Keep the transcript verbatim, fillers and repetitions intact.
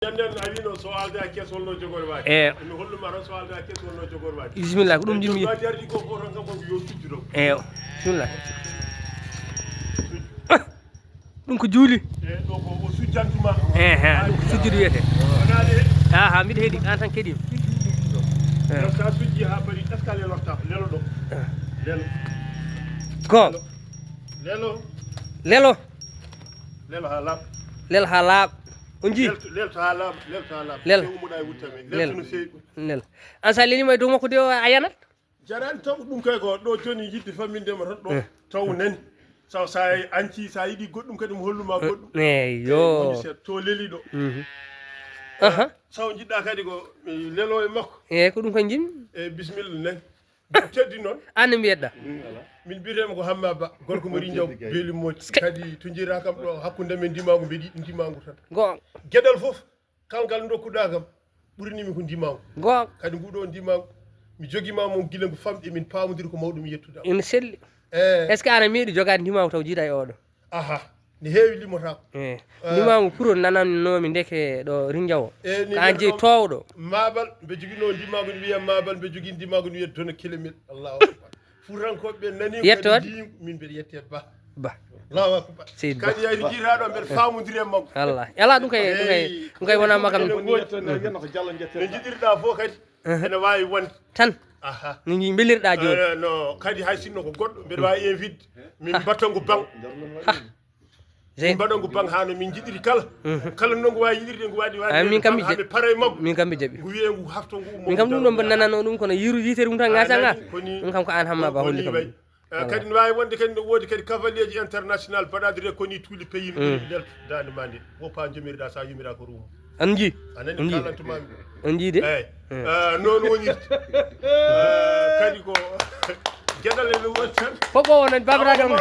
Nden a wino so alda kes holno jogor waji. Eyo. Mi holluma tan so alda kes holno jogor waji. Bisimilla, ko ɗum jimmi. Waji ardi ko ko tan kam ko yo sujju ɗo. Eyo. Bisimilla. Ɗum ko juuli. E ɗo ko o sujjantuma. Ehe, ɗum ko sujjude wiyete. Wonade. Aha, mbiɗa heɗi, an tan keɗim. Eyo. Sa sujji ha bari, est-ce que a lelorta? Lelo ɗo. Lelo. Ko? Lelo. Lelo. Lelo ha laaɓ. Lel ha laaɓ. On jii? Lelto, lelto ha laaɓ, lelto ha laaɓ. Lel. Te ummoɗa e wutta men. Lel. Lelto no feewi. Lel. An sa lelima e dow makko de o a yanat? Jarani taw ɗum kay ko ɗo joni yidde famminde mo tan ɗo. Eh. Taw nani. Sa, sa anci, sa yiɗi goɗɗum kadi mo holluma goɗɗum. Eh, yo. Eh, woni seeɗa. To leli ɗo. Mhm. Aha. Saw jiɗɗa kadi ko mi lelo e makko. Eh, ko ɗum kay jimmi. Eh, bisimilla nani. Teddi noon. An no mbiyetɗa? Min mbiyetee ko Hamma Ba, gorko mo Rinjaw, Beeli Moƴƴi. Kadi to njiiraa kam ɗo, hakkunde men ndimaagu, mbeɗi yiɗi ndimaagu tan. Goonga. Geɗal fof, kala ngal ndokkuɗaa kam, ɓuranii mi ko ndimaagu. Goonga. Kadi nguɗo ndimaagu, mi jogiima mo gila ngu famɗi, min paamondiri ko mawɗo mi yettude am. Ina selli. Eh. Est-ce que aɗa meeɗi jogaade ndimaagu taw jiidaa e oɗo? Aha, ne heewi limotaako. Eh. Eh. Ndimaagu puro nanannoomi ndeke ɗo Rinjawo. Eh, ni ko an jeyi ɗo toowɗo. Maabal, mbe joginoo ndimaagu ne wiya Maabal, mbe jogii ndimaagu ne wiya Dona Kelemel. Allahu akbar. Fuutankooɓe ɓe nani ko Yettoode? Kadi ndiyingu, min mbeɗa yettee Ba. Ba. Allahu akbar. Seydi Ba. Kadi yaari jiitaa ɗo mbeɗa faamondiri e makko. Allah. Alaa ɗum kay, ɗum kay, eyi, ɗum kay wonaa makam. Ene woodi. Ene woodi. No njiɗirɗaa fof kadi. Aha. Ene waawi wonde. Tan. Aha. No nji-, mbelirɗaa jooni. Eh, no, kadi hay sinno ko goɗɗo, mbeɗa waawi invite. Min mbatta ngu baŋ. Ha. Min mbaɗa ngu baŋ haa no min njiɗiri kala. Mhm. Kala no ngu waawi yiɗirde, ngu waɗi waɗi. Ah, min kam mi jaɓi. Haa mi pare e makko. Min kam mi jaɓi. Ngu wiyee ngu hafto ngu ummo. Min kam ɗum ɗo mbaɗa nanano ɗum kono yiru yitere mum tan ngasa nga. Ɗum kam ko an Hamma Ba holli kam. Eh, kadi no waawi wonde kadi no woodi kadi cavalier ji international baɗaade reconnu tous les pays no ɓuri lelto daande ma nde. Woppa jomirɗa sa yumira ko rumo. An ji. A nani kalantuma mi. An ji de. Eyi. Eh, noon wonirta. Eh, kadi ko geɗal ene woodi tan. Fof o wonani babiragal mum.